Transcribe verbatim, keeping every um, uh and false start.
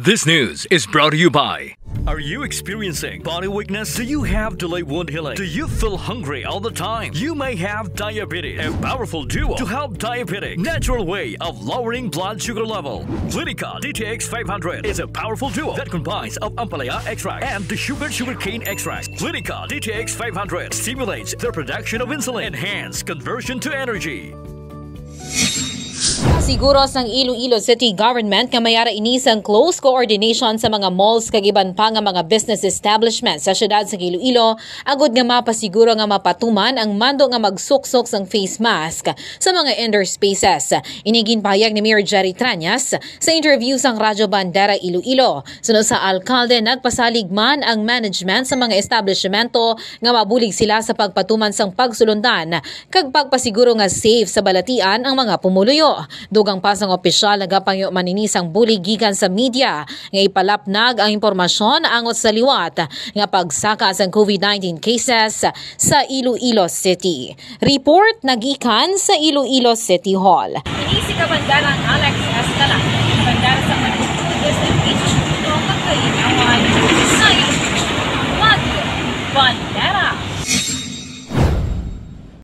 This news is brought to you by. Are you experiencing body weakness? Do you have delayed wound healing? Do you feel hungry all the time? You may have diabetes. A powerful duo to help diabetic. Natural way of lowering blood sugar level. Clinica D T X five hundred is a powerful duo that combines of ampalaya extract and the sugar sugarcane extract. Clinica D T X five hundred stimulates the production of insulin, enhance conversion to energy. Siguro sang Iloilo City Government nga may ara ini sang close coordination sa mga malls kag iban pa nga mga business establishment sa siyudad sa Iloilo, agud nga mapasiguro nga mapatuman ang mando nga magsuksok sang face mask sa mga indoor spaces. Ini ginpahayag ni Mayor Jerry Trañas sa interview sang Radyo Bandera Iloilo. Suno sa alkalde, nagpasalig man ang management sa mga establishmento nga mabulig sila sa pagpatuman sang pagsulundan kag pagpasiguro nga safe sa balatian ang mga pumuluyo. Dugang pa sang opisyal, nagapangyo man ini sang bulig gikan sa media nga ipalapnag ang impormasyon angot sa liwat nga pagsaka sang COVID nineteen cases sa Iloilo City. Report nagikan sa Iloilo City Hall. Ini si Kabandaran Alex Escala, Kabandara sa Manila District H Q, ang magkalingawan